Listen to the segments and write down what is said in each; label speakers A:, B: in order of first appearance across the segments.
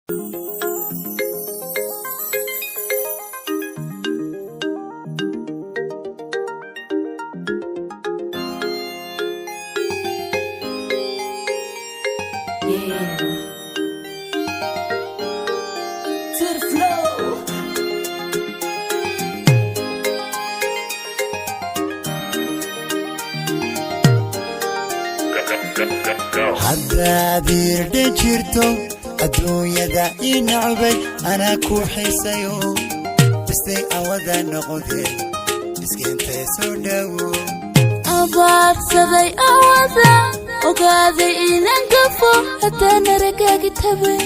A: Yeah. To the flow.
B: Haddaad iirdhe jirto adduunyada ii nacbay, anaa ku xiisayo bistay awada noqodee iskentay soo dhowo.
A: Abaadsaday awada, ogaaday inaan gafo, haddaan aragaagi tabay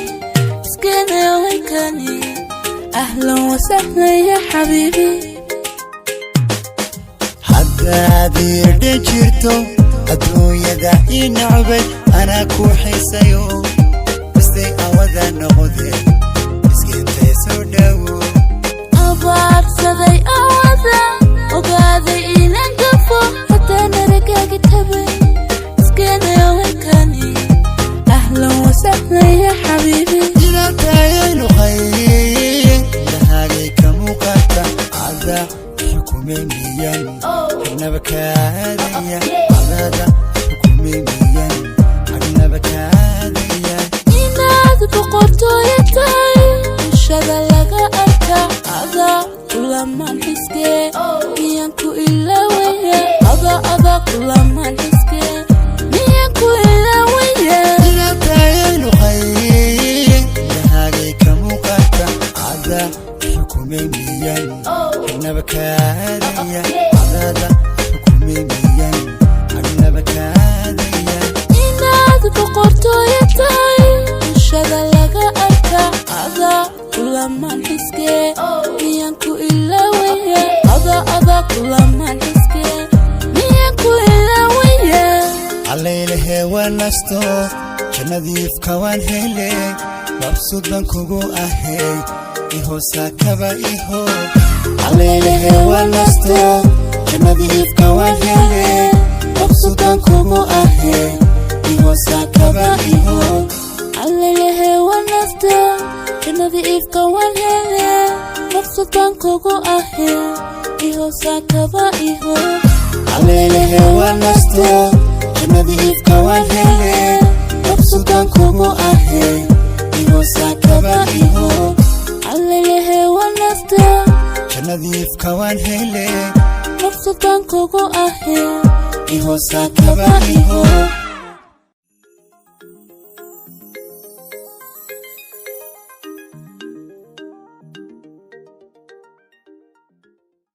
A: iskenawaykani. Ahlan wasahlan ya xabiibi.
B: Haddaad iirdhe jirto adduunyada ii nacbay, anaa ku xiisayo bistay awada noqodee iskentay soo dhowo.
A: Abaadsaday awada, ogaaday inaan gafo, haddaan aragaagi tabay iskenawaykani. Ahlan wasahlan ya xabiibi.
B: Inaatayaynu khayr lahaagay ka muuqata, ada xukumay miyan xagnaba kaadaya? Adada xukumay miyan xagnaba kaadaya?
A: Inaad boqortooyo tahay bulshada laga arka, ada kulamaan xiskee, miyaan ku ilaawaya? Ada kulamaan xiskee, miyaan ku ilaawaya?
B: Inaatayaynu khayr lahaagay ka muuqata, ada xukumay miyan xagnaba kaadaya? Adada xukumay miyan xagnaba kaadaya?
A: Inaad boqortooyo tahay bulshada laga arka, ada kulamaan xiskee, miyaan ku ilaawaya? Ada kulamaan xiskee, miyaan ku ilaawaya?
B: Allaylehe waan nasto, jannadiifka waan hele, mabsud baan kugu ahay, ihosaakaba iho. Allaylehe waan nasto, jannadiifka waan hele, mabsud baan kugu ahay, ihosaakaba iho.
A: Allalehe waan nafta, jannada ifka waan hele, maqsad baan kugu ahe, ihosaakaba iho.
B: Allaylehe waan nasto, jannadiifka waan hele, mabsud baan kugu ahay, ihosaakaba iho.
A: Allalehe waan nafta,
B: jannadiifka waan hele,
A: maqsad baan kugu ahe,
B: ihosaakaba iho.